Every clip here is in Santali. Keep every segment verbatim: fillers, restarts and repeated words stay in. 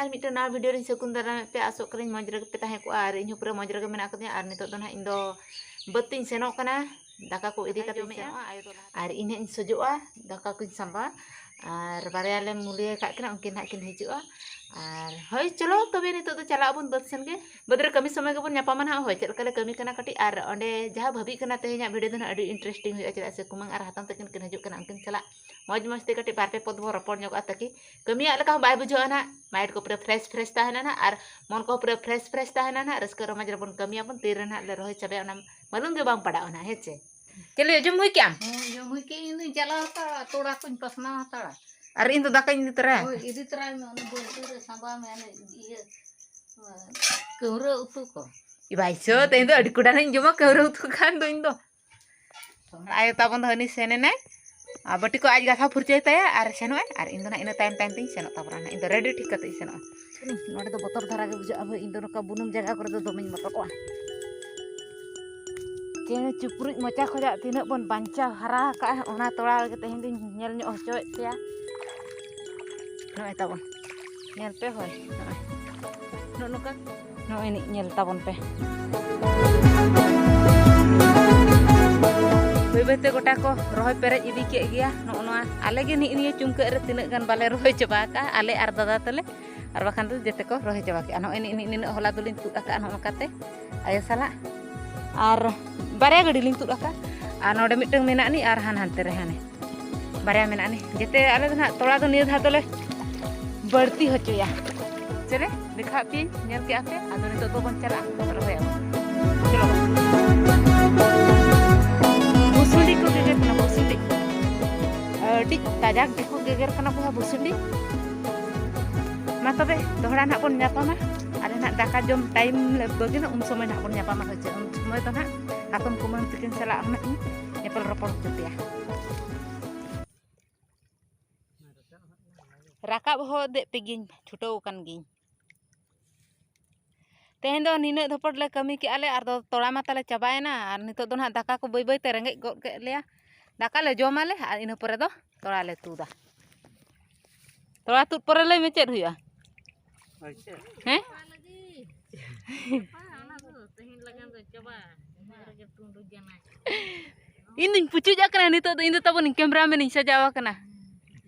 ᱟᱨ ᱢᱤᱫᱴᱮᱱ ᱱᱟᱣᱟ ᱵᱷᱤᱰᱤᱭᱳ ᱨᱤᱧ ᱥᱟᱹᱜᱩᱱ ᱫᱟᱨᱟᱢᱮᱫ ᱯᱮᱭᱟ᱾ ᱟᱥᱚᱜ ᱠᱟᱹᱱᱟᱹᱧ ᱢᱚᱡᱽ ᱨᱮᱜᱮ ᱯᱮ ᱛᱟᱦᱮᱸ ᱠᱚᱜᱼᱟ, ᱟᱨ ᱤᱧ ᱦᱚᱸ ᱯᱩᱨᱟᱹ ᱢᱚᱡᱽ ᱨᱮᱜᱮ ᱢᱮᱱᱟᱜ ᱟᱠᱟᱫᱤᱧᱟ᱾ ᱟᱨ ᱱᱤᱛᱚᱜ ᱫᱚ ᱱᱟᱦᱟᱜ ᱤᱧ ᱫᱚ ᱵᱟᱹᱫᱽ ᱛᱤᱧ ᱥᱮᱱᱚᱜ ᱠᱟᱱᱟ, ᱫᱟᱠᱟ ᱠᱚ ᱤᱫᱤ ᱠᱟᱛᱮ ᱤᱧ ᱥᱮᱱᱚᱜᱼᱟ᱾ ᱟᱨ ᱤᱧ ᱦᱟᱸᱜ ᱤᱧ ᱥᱚᱡᱚᱜᱼᱟ, ᱫᱟᱠᱟ ᱠᱚᱧ ᱥᱟᱢᱵᱟᱣᱟ, ᱟᱨ ᱵᱟᱨᱭᱟ ᱞᱮ ᱢᱩᱞᱤᱭᱟᱹ ᱠᱟᱜ ᱠᱤᱱᱟ, ᱩᱱᱠᱤᱱ ᱦᱟᱸᱜ ᱠᱤᱱ ᱦᱤᱡᱩᱜᱼᱟ᱾ ᱟᱨ ᱦᱳᱭ, ᱪᱚᱞᱚ ᱛᱚᱵᱮ ᱱᱤᱛᱚᱜ ᱫᱚ ᱪᱟᱞᱟᱜ ᱟᱵᱚᱱ ᱵᱟᱹᱫᱽ ᱥᱮᱱ ᱜᱮ᱾ ᱵᱟᱹᱫᱽ ᱨᱮ ᱠᱟᱹᱢᱤ ᱥᱚᱢᱚᱭ ᱜᱮᱵᱚᱱ ᱧᱟᱯᱟᱢᱟ ᱱᱟᱦᱟᱜ᱾ ᱦᱳᱭ, ᱪᱮᱫ ᱞᱮᱠᱟ ᱞᱮ ᱠᱟᱹᱢᱤ ᱠᱟᱱᱟ ᱠᱟᱹᱴᱤᱡ, ᱟᱨ ᱚᱸᱰᱮ ᱡᱟᱦᱟᱸ ᱵᱷᱟᱹᱵᱤᱜ ᱠᱟᱱᱟ ᱛᱮᱦᱮᱧᱟᱜ ᱵᱷᱤᱰᱤᱭᱳ ᱫᱚ ᱱᱟᱦᱟᱜ ᱟᱹᱰᱤ ᱤᱱᱴᱟᱨᱮᱥᱴᱤᱝ ᱦᱩᱭᱩᱜᱼᱟ, ᱪᱮᱫᱟᱜ ᱥᱮ ᱠᱩᱢᱟᱹᱝ ᱟᱨ ᱦᱟᱛᱚᱢ ᱛᱟᱹᱠᱤᱱ ᱠᱤᱱ ᱦᱤᱡᱩᱜ ᱠᱟᱱᱟ, ᱩᱱᱠᱤᱱ ᱥᱟᱞᱟᱜ ᱢᱚᱡᱽ ᱢᱚᱡᱽ ᱛᱮ ᱠᱟᱹᱴᱤᱡ ᱵᱟᱨ ᱯᱮ ᱯᱚᱫ ᱵᱚᱱ ᱨᱚᱯᱚᱲ ᱧᱚᱜᱚᱜᱼᱟ, ᱛᱟᱠᱤ ᱠᱟᱹᱢᱤᱭᱟᱜ ᱞᱮᱠᱟ ᱦᱚᱸ ᱵᱟᱭ ᱵᱩᱡᱷᱟᱹᱜᱼᱟ ᱱᱟᱦᱟᱜ᱾ ᱢᱟᱭᱤᱱᱰ ᱠᱚ ᱯᱩᱨᱟᱹ ᱯᱷᱨᱮᱥ ᱯᱷᱨᱮᱥ ᱛᱟᱦᱮᱱᱟ ᱱᱟᱦᱟᱜ, ᱟᱨ ᱢᱚᱱ ᱠᱚ ᱯᱩᱨᱟᱹ ᱯᱷᱨᱮᱥ ᱯᱷᱨᱮᱥ ᱛᱟᱦᱮᱱᱟ ᱱᱟᱦᱟᱜ᱾ ᱨᱟᱹᱥᱠᱟᱹ ᱨᱚᱢᱚᱡᱽ ᱨᱮᱵᱚᱱ ᱠᱟᱹᱢᱤᱭᱟᱵᱚᱱ, ᱛᱤᱨᱮ ᱱᱟᱦᱟᱜ ᱞᱮ ᱨᱚᱦᱚᱭ ᱪᱟᱵᱟᱭᱟ, ᱚᱱᱟ ᱢᱟᱞᱩᱢ ᱜᱮ ᱵᱟᱝ ᱯᱟᱲᱟᱜᱼᱟ ᱱᱟᱦᱟᱜ, ᱦᱮᱸ ᱪᱮ? ᱪᱮᱫ ᱞᱮ ᱡᱚᱢ ᱦᱩᱭ ᱠᱮᱜᱼᱟᱢ? ᱦᱮᱸ, ᱡᱚᱢ ᱦᱩᱭ ᱠᱮᱜ ᱤᱧ ᱫᱩᱧ ᱪᱟᱞᱟᱣ ᱦᱟᱛᱟᱲᱟ, ᱛᱚᱲᱟ ᱠᱚᱧ ᱯᱟᱥᱱᱟᱣ ᱦᱟᱛᱟᱲᱟ᱾ ᱟᱨ ᱤᱧ ᱫᱚ ᱫᱟᱠᱟᱧ ᱤᱫᱤ ᱛᱚᱨᱟᱭᱟ᱾ ᱦᱳᱭ, ᱤᱫᱤ ᱛᱚᱨᱟᱭ ᱢᱮ, ᱚᱱᱟ ᱵᱟᱹᱞᱛᱤ ᱨᱮ ᱥᱟᱸᱵᱟᱣ ᱢᱮ, ᱦᱟᱱᱮ ᱤᱭᱟᱹ, ᱠᱟᱹᱣᱨᱟᱹ ᱩᱛᱩ ᱠᱚ᱾ ᱤ ᱵᱟᱭᱥᱚ, ᱛᱮᱦᱮᱧ ᱫᱚ ᱟᱹᱰᱤ ᱠᱚᱰᱟ ᱱᱟᱜ ᱤᱧ ᱡᱚᱢᱟ, ᱠᱟᱹᱣᱨᱟᱹ ᱩᱛᱩ ᱠᱷᱟᱱ ᱫᱚ ᱤᱧ ᱫᱚ᱾ ᱟᱭᱳ ᱛᱟᱵᱚᱱ ᱫᱚ ᱦᱟᱹᱱᱤ ᱥᱮᱱ ᱮᱱᱟᱭ, ᱟᱨ ᱵᱟᱹᱴᱤ ᱠᱚ ᱟᱡ ᱜᱟᱥᱟᱣ ᱯᱷᱩᱨᱪᱟᱹᱭ ᱛᱟᱭᱟ ᱟᱨ ᱥᱮᱱᱚᱜ ᱟᱭ, ᱟᱨ ᱤᱧ ᱫᱚ ᱱᱟᱜ ᱤᱱᱟᱹ ᱛᱟᱭᱚᱢ ᱛᱟᱭᱚᱢ ᱛᱤᱧ ᱥᱮᱱᱚᱜ ᱛᱟᱵᱚᱱᱟ, ᱱᱟᱜ ᱤᱧ ᱫᱚ ᱨᱮᱰᱤ ᱴᱷᱤᱠ ᱠᱟᱛᱮ ᱤᱧ ᱥᱮᱱᱚᱜᱼᱟ᱾ ᱱᱚᱰᱮ ᱫᱚ ᱵᱚᱛᱚᱨ ᱫᱷᱟᱨᱟ ᱜᱮ ᱵᱩᱡᱷᱟᱹᱜᱼᱟ ᱵᱷᱟᱹᱭ, ᱤᱧ ᱫᱚ ᱱᱚᱝᱠᱟ ᱵᱩᱱᱩᱢ ᱡᱟᱭᱜᱟ ᱠᱚᱨᱮ ᱫᱚ ᱫᱚᱢᱮᱧ ᱵᱚᱛᱚᱨᱚᱜᱼᱟ᱾ ᱪᱮᱬᱮ ᱪᱤᱯᱨᱩᱡ ᱢᱚᱪᱟ ᱠᱷᱚᱱᱟᱜ ᱛᱤᱱᱟᱹᱜ ᱵᱚᱱ ᱵᱟᱧᱪᱟᱣ ᱦᱟᱨᱟ ᱟᱠᱟᱫᱼᱟ, ᱚᱱᱟ ᱛᱚᱲᱟ ᱨᱮᱜᱮ ᱛᱮᱦᱮᱧ ᱫᱚᱧ ᱧᱮᱞ ᱧᱚᱜ ᱦᱚᱪᱚᱭᱮᱫ ᱯᱮᱭᱟ᱾ ᱱᱚᱜᱼᱚᱭ ᱛᱟᱵᱚᱱ, ᱧᱮᱞ ᱯᱮ, ᱦᱳᱭ, ᱱᱚᱜᱼᱚᱭ ᱱᱚᱜᱼᱚ ᱱᱚᱝᱠᱟ, ᱱᱚᱜᱼᱚᱭ ᱱᱤᱡ ᱧᱮᱞ ᱛᱟᱵᱚᱱ ᱯᱮ᱾ ᱵᱟᱹᱭ ᱵᱟᱹᱭᱛᱮ ᱜᱚᱴᱟ ᱠᱚ ᱨᱚᱦᱚᱭ ᱯᱮᱨᱮᱡ ᱤᱫᱤ ᱠᱮᱫ ᱜᱮᱭᱟ᱾ ᱱᱚᱜᱼᱚ ᱱᱚᱣᱟ ᱟᱞᱮ ᱜᱮ ᱱᱤᱜ ᱱᱤᱭᱟᱹ ᱪᱩᱢᱠᱟᱹᱜ ᱨᱮ ᱛᱤᱱᱟᱹᱜ ᱜᱟᱱ ᱵᱟᱞᱮ ᱨᱚᱦᱚᱭ ᱪᱟᱵᱟ ᱟᱠᱟᱫᱼᱟ, ᱟᱞᱮ ᱟᱨ ᱫᱟᱫᱟ ᱛᱟᱞᱮ, ᱟᱨ ᱵᱟᱠᱷᱟᱱ ᱫᱚ ᱡᱮᱛᱮ ᱠᱚ ᱨᱚᱦᱚᱭ ᱪᱟᱵᱟ ᱠᱮᱫᱼᱟ᱾ ᱱᱚᱜᱼᱚᱭ ᱱᱤᱜ ᱱᱤᱜ ᱱᱤᱱᱟᱹᱜ ᱦᱚᱞᱟ ᱫᱚᱞᱤᱧ ᱛᱩᱫ ᱟᱠᱟᱫᱼᱟ ᱱᱚᱜᱼᱚ ᱱᱚᱝᱠᱟᱛᱮ ᱟᱭᱳ ᱥᱟᱞᱟᱜ, ᱟᱨ ᱵᱟᱨᱭᱟ ᱜᱟᱹᱰᱤ ᱞᱤᱧ ᱛᱩᱫ ᱟᱠᱟᱫᱼᱟ, ᱟᱨ ᱱᱚᱰᱮ ᱢᱤᱫᱴᱟᱝ ᱢᱮᱱᱟᱜ ᱟᱹᱱᱤᱡ, ᱟᱨ ᱦᱟᱱ ᱦᱟᱱᱛᱮ ᱨᱮ ᱦᱟᱱᱮ ᱵᱟᱨᱭᱟ ᱢᱮᱱᱟᱜ ᱟᱹᱱᱤᱡ᱾ ᱡᱮᱛᱮ ᱟᱞᱮ ᱫᱚ ᱱᱟᱦᱟᱜ ᱛᱚᱲᱟ ᱫᱚ ᱱᱤᱭᱟᱹ ᱫᱷᱟᱣ ᱫᱚᱞᱮ ᱵᱟᱹᱲᱛᱤ ᱦᱚᱪᱚᱭᱟ᱾ ᱪᱮᱞᱮ ᱫᱮᱠᱷᱟᱣᱟᱫ ᱯᱮᱭᱟᱹᱧ, ᱧᱮᱞ ᱠᱮᱜᱼᱟ ᱯᱮ, ᱟᱫᱚ ᱱᱤᱛᱚᱜ ᱫᱚᱵᱚᱱ ᱪᱟᱞᱟᱜᱼᱟ, ᱨᱚᱦᱚᱭᱟᱵᱚᱱ᱾ ᱪᱚᱞᱚ᱾ ᱵᱷᱩᱥᱩᱸᱰᱤ ᱠᱚ ᱜᱮᱜᱮᱨ ᱠᱟᱱᱟ, ᱵᱷᱩᱥᱩᱸᱰᱤ᱾ ᱟᱹᱰᱤ ᱠᱟᱡᱟᱠ ᱜᱮᱠᱚ ᱜᱮᱜᱮᱨ ᱠᱟᱱᱟ ᱵᱚᱭᱦᱟ, ᱵᱷᱩᱥᱩᱸᱰᱤ᱾ ᱢᱟ ᱛᱚᱵᱮ, ᱫᱚᱦᱲᱟ ᱱᱟᱦᱟᱜ ᱵᱚᱱ ᱧᱟᱯᱟᱢᱟ᱾ ᱟᱞᱮ ᱱᱟᱦᱟᱜ ᱫᱟᱠᱟ ᱡᱚᱢ ᱴᱟᱭᱤᱢ ᱞᱮ ᱵᱟᱹᱜᱤᱱᱟ, ᱩᱱ ᱥᱚᱢᱚᱭ ᱱᱟᱦᱟᱜ ᱵᱚᱱ ᱧᱟᱯᱟᱢᱟ, ᱦᱳᱭ ᱪᱮ? ᱩᱱ ᱥᱚᱢᱚᱭ ᱫᱚ ᱱᱟᱦᱟᱜ ᱦᱟᱛᱚᱢ ᱠᱩᱢᱟᱹᱝ ᱛᱟᱹᱠᱤᱱ ᱥᱟᱞᱟᱜ ᱦᱚᱸ ᱱᱟᱦᱟᱜ ᱤᱧ ᱧᱮᱯᱮᱞ ᱨᱚᱯᱚᱲ ᱦᱚᱪᱚ ᱯᱮᱭᱟ᱾ ᱨᱟᱠᱟᱵ ᱦᱚᱫᱮᱫ ᱯᱮᱜᱤᱧ, ᱪᱷᱩᱴᱟᱹᱣ ᱟᱠᱟᱱ ᱜᱤᱧ᱾ ᱛᱮᱦᱮᱧ ᱫᱚ ᱱᱤᱱᱟᱹᱜ ᱫᱷᱚᱯᱚᱴ ᱞᱮ ᱠᱟᱹᱢᱤ ᱠᱮᱜᱼᱟ ᱞᱮ, ᱟᱨ ᱫᱚ ᱛᱚᱲᱟ ᱢᱟ ᱛᱟᱞᱮ ᱪᱟᱵᱟᱭᱮᱱᱟ, ᱟᱨ ᱱᱤᱛᱚᱜ ᱫᱚ ᱱᱟᱦᱟᱜ ᱫᱟᱠᱟ ᱠᱚ ᱵᱟᱹᱭ ᱵᱟᱹᱭ ᱛᱮ ᱨᱮᱸᱜᱮᱡ ᱜᱚᱫ ᱠᱮᱫ ᱞᱮᱭᱟ᱾ ᱫᱟᱠᱟ ᱞᱮ ᱡᱚᱢᱟᱞᱮ ᱟᱨ ᱤᱱᱟᱹ ᱯᱚᱨᱮ ᱫᱚ ᱛᱚᱲᱟ ᱞᱮ ᱛᱩᱫᱟ᱾ ᱛᱚᱲᱟ ᱛᱩᱫ ᱯᱚᱨᱮ ᱞᱟᱹᱭ ᱢᱮ ᱪᱮᱫ ᱦᱩᱭᱩᱜᱼᱟ? ᱦᱮᱸ? ᱤᱧ ᱫᱩᱧ ᱯᱩᱪᱩᱡ ᱟᱠᱟᱱᱟ ᱱᱤᱛᱚᱜ ᱫᱚ, ᱤᱧ ᱫᱚ ᱛᱟᱵᱚᱱ ᱠᱮᱢᱨᱟᱢᱮᱱ ᱤᱧ ᱥᱟᱡᱟᱣ ᱟᱠᱟᱱᱟ᱾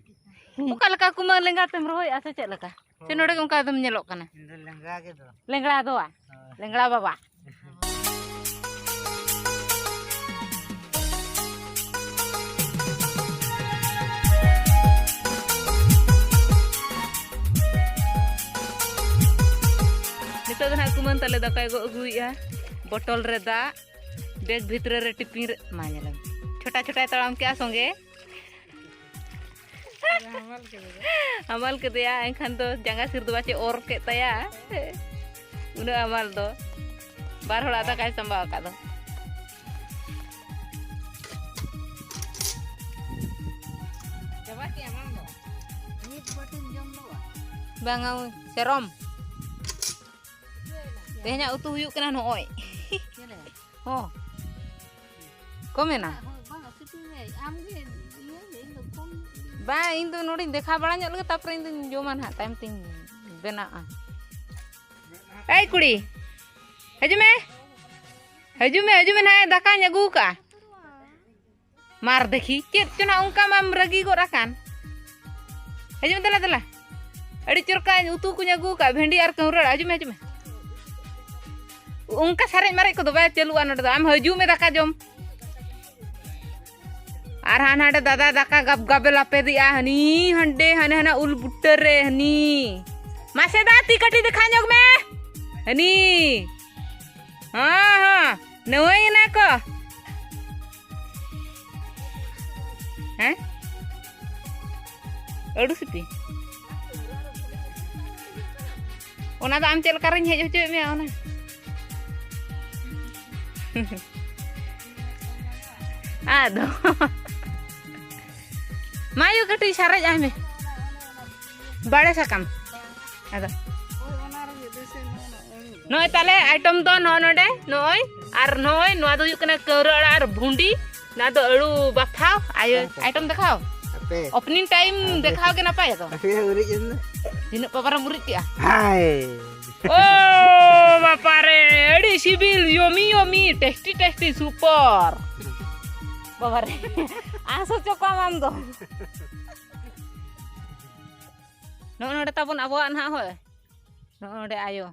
ᱚᱠᱟ ᱞᱮᱠᱟ ᱠᱩᱢᱟᱹᱝ ᱞᱮᱸᱜᱟ ᱛᱮᱢ ᱨᱚᱦᱚᱭᱮᱜᱼᱟ ᱥᱮ ᱪᱮᱫ ᱞᱮᱠᱟ? ᱥᱮ ᱱᱚᱰᱮ ᱜᱮ ᱚᱱᱠᱟ ᱫᱚᱢ ᱧᱮᱞᱚᱜ ᱠᱟᱱᱟ? ᱤᱧ ᱫᱚ ᱞᱮᱸᱜᱟ ᱜᱮ ᱫᱚ᱾ ᱞᱮᱸᱜᱲᱟ ᱫᱚ ᱵᱟ? ᱦᱳᱭ᱾ ᱞᱮᱸᱜᱲᱟ ᱵᱟᱵᱟ᱾ ᱱᱤᱛᱚᱜ ᱫᱚ ᱱᱟᱦᱟᱜ ᱠᱩᱢᱟᱹᱝ ᱛᱟᱞᱮ ᱫᱟᱠᱟᱭ ᱜᱚᱜ ᱟᱹᱜᱩᱭᱮᱫᱼᱟ, ᱵᱚᱴᱚᱞ ᱨᱮ ᱫᱟᱜ, ᱵᱮᱜᱽ ᱵᱷᱤᱛᱨᱤ ᱨᱮ ᱴᱤᱯᱤᱱ ᱨᱮ, ᱢᱟ ᱧᱮᱞ ᱢᱮ, ᱪᱷᱳᱴᱟ ᱪᱷᱳᱴᱟᱭ ᱛᱟᱲᱟᱢ ᱠᱮᱜᱼᱟ ᱥᱚᱸᱜᱮ᱾ ᱦᱟᱢᱟᱞ ᱠᱮᱫᱮᱭᱟ᱾ ᱦᱟᱢᱟᱞ ᱠᱮᱫᱮᱭᱟ, ᱮᱱᱠᱷᱟᱱ ᱫᱚ ᱡᱟᱸᱜᱟ ᱥᱤᱨ ᱫᱚ ᱵᱟᱪᱮ ᱚᱨ ᱠᱮᱫ ᱛᱟᱭᱟ᱾ ᱩᱱᱟᱹᱜ ᱦᱟᱢᱟᱞ ᱫᱚ᱾ ᱵᱟᱨ ᱦᱚᱲᱟᱜ ᱫᱟᱠᱟᱭ ᱥᱟᱢᱵᱟᱣ ᱟᱠᱟᱫ ᱫᱚ᱾ ᱪᱟᱵᱟ ᱠᱮᱜᱼᱟ ᱵᱟᱝ ᱫᱚ? ᱢᱤᱫ ᱵᱟᱹᱴᱤᱢ ᱡᱚᱢ ᱫᱚ ᱵᱟᱝ? ᱵᱟᱝᱟ, ᱳᱭ ᱥᱮᱨᱚᱢ᱾ ᱛᱮᱦᱮᱧᱟᱜ ᱩᱛᱩ ᱦᱩᱭᱩᱜ ᱠᱟᱱᱟ ᱱᱚᱜᱼᱚᱭ᱾ ᱪᱮᱫ ᱞᱮ? ᱦᱚᱸ᱾ ᱠᱚᱢᱮᱱᱟ? ᱵᱟᱝ, ᱥᱤᱯᱤ ᱢᱮ᱾ ᱟᱢ ᱜᱮ ᱤᱭᱟᱹ ᱢᱮ, ᱤᱧ ᱫᱚ ᱠᱚᱢ᱾ ᱵᱟᱝ, ᱤᱧ ᱫᱚ ᱱᱚᱰᱮᱧ ᱫᱮᱠᱷᱟᱣ ᱵᱟᱲᱟ ᱧᱚᱜ ᱞᱮᱜᱮ, ᱛᱟᱨᱯᱚᱨᱮ ᱤᱧ ᱫᱚᱧ ᱡᱚᱢᱟ ᱱᱟᱦᱟᱜ, ᱛᱟᱭᱚᱢ ᱛᱤᱧ ᱵᱮᱱᱟᱣᱟ᱾ ᱮᱭ ᱠᱩᱲᱤ, ᱦᱤᱡᱩᱜ ᱢᱮ᱾ ᱦᱤᱡᱩᱜ ᱢᱮ, ᱦᱤᱡᱩᱜ ᱢᱮ, ᱱᱟᱦᱟᱜ ᱫᱟᱠᱟᱧ ᱟᱹᱜᱩ ᱟᱠᱟᱫᱼᱟ᱾ ᱢᱟᱨ ᱫᱮᱠᱷᱤ, ᱪᱮᱫ ᱪᱚ ᱱᱟᱜ ᱚᱱᱠᱟ ᱢᱟᱢ ᱨᱟᱹᱜᱤ ᱜᱚᱫ ᱟᱠᱟᱱ᱾ ᱦᱤᱡᱩᱜ ᱢᱮ, ᱫᱮᱞᱟ, ᱫᱮᱞᱟ᱾ ᱟᱹᱰᱤ ᱪᱚᱨᱠᱟ ᱩᱛᱩ ᱠᱚᱧ ᱟᱹᱜᱩ ᱟᱠᱟᱫᱼᱟ, ᱵᱷᱮᱱᱰᱤ ᱟᱨ ᱠᱟᱹᱣᱨᱟᱹ ᱟᱲᱟᱜ᱾ ᱦᱤᱡᱩᱜ ᱢᱮ, ᱦᱤᱡᱩᱜ ᱢᱮ᱾ ᱚᱱᱠᱟ ᱥᱟᱨᱮᱡ ᱢᱟᱨᱮᱡ ᱠᱚᱫᱚ ᱵᱟᱭ ᱪᱟᱹᱞᱩᱜᱼᱟ ᱱᱚᱰᱮ ᱫᱚ᱾ ᱟᱢ ᱦᱤᱡᱩᱜ ᱢᱮ ᱫᱟᱠᱟ ᱡᱚᱢ᱾ ᱟᱨ ᱦᱟᱱᱟ ᱦᱟᱸᱰᱮ ᱫᱟᱫᱟ ᱫᱟᱠᱟ ᱜᱟᱵ ᱜᱟᱵᱮ ᱞᱟᱯᱮᱫᱮᱜᱼᱟ, ᱦᱟᱹᱱᱤ ᱦᱟᱸᱰᱮ, ᱦᱟᱱᱮ ᱦᱟᱱᱟ ᱩᱞ ᱵᱩᱴᱟᱹ ᱨᱮ, ᱦᱟᱹᱱᱤ᱾ ᱢᱟᱥᱮ ᱫᱟ, ᱛᱤ ᱠᱟᱹᱴᱤᱡ ᱫᱮᱠᱷᱟ ᱧᱚᱜ ᱢᱮ᱾ ᱦᱟᱹᱱᱤ᱾ ᱦᱚᱸ, ᱦᱚᱸ᱾ ᱱᱟᱹᱣᱟᱹᱭ ᱮᱱᱟ ᱠᱚ᱾ ᱦᱮᱸ? ᱟᱹᱲᱩ ᱥᱤᱯᱤ? ᱚᱱᱟ ᱫᱚ ᱟᱢ ᱪᱮᱫ ᱞᱮᱠᱟ ᱨᱤᱧ ᱦᱮᱡ ᱦᱚᱪᱚᱭᱮᱫ ᱢᱮᱭᱟ ᱚᱱᱟ? ᱟᱫᱚ᱾ ᱢᱟ ᱭᱩ, ᱠᱟᱹᱴᱤᱡ ᱥᱟᱨᱮᱡ ᱟᱭ ᱢᱮ᱾ ᱵᱟᱲᱮ ᱥᱟᱠᱟᱢ᱾ ᱟᱫᱚ᱾ ᱱᱚᱜᱼᱚᱭ ᱛᱟᱦᱞᱮ item ᱫᱚ ᱱᱚᱜᱼᱚ ᱱᱚᱰᱮ, ᱱᱚᱜᱼᱚᱭ, ᱟᱨ ᱱᱚᱜᱼᱚᱭ, ᱱᱚᱣᱟ ᱫᱚ ᱦᱩᱭᱩᱜ ᱠᱟᱱᱟ ᱠᱟᱹᱣᱨᱟᱹ ᱟᱲᱟᱜ ᱟᱨ ᱵᱷᱩᱸᱰᱤ, ᱱᱚᱣᱟ ᱫᱚ ᱟᱹᱲᱩ ᱵᱟᱯᱷᱟᱣ, ᱟᱭᱳ, ᱟᱪᱪᱷᱟ᱾ Item ᱫᱮᱠᱷᱟᱣ᱾ ᱟᱯᱮ᱾ Opening time ᱟᱯᱮ᱾ ᱫᱮᱠᱷᱟᱣ ᱜᱮ ᱱᱟᱯᱟᱭᱟ ᱛᱚ᱾ ᱟᱯᱮ ᱩᱨᱤᱡ ᱮᱱ ᱫᱚ᱾ ᱛᱤᱱᱟᱹᱜ ᱯᱟᱵᱟᱨᱮᱢ ᱩᱨᱤᱡ ᱠᱮᱜᱼᱟ? ᱦᱟᱭ ᱳ ᱵᱟᱯᱟᱨᱮ, ᱟᱹᱰᱤ ᱥᱤᱵᱤᱞ, ᱭᱚᱢᱤ ᱭᱚᱢᱤ, ᱴᱮᱥᱴᱤ ᱴᱮᱥᱴᱤ, ᱥᱩᱯᱟᱨ᱾ ᱵᱟᱵᱟᱨᱮ, ᱟᱸᱥ ᱦᱚᱪᱚ ᱠᱚᱣᱟᱢ ᱟᱢ ᱫᱚ᱾ ᱱᱚᱜᱼᱚ ᱱᱚᱰᱮ ᱛᱟᱵᱚᱱ ᱟᱵᱚᱣᱟᱜ ᱱᱟᱦᱟᱜ, ᱦᱳᱭ, ᱱᱚᱜᱼᱚ ᱱᱚᱰᱮ ᱟᱭᱳ᱾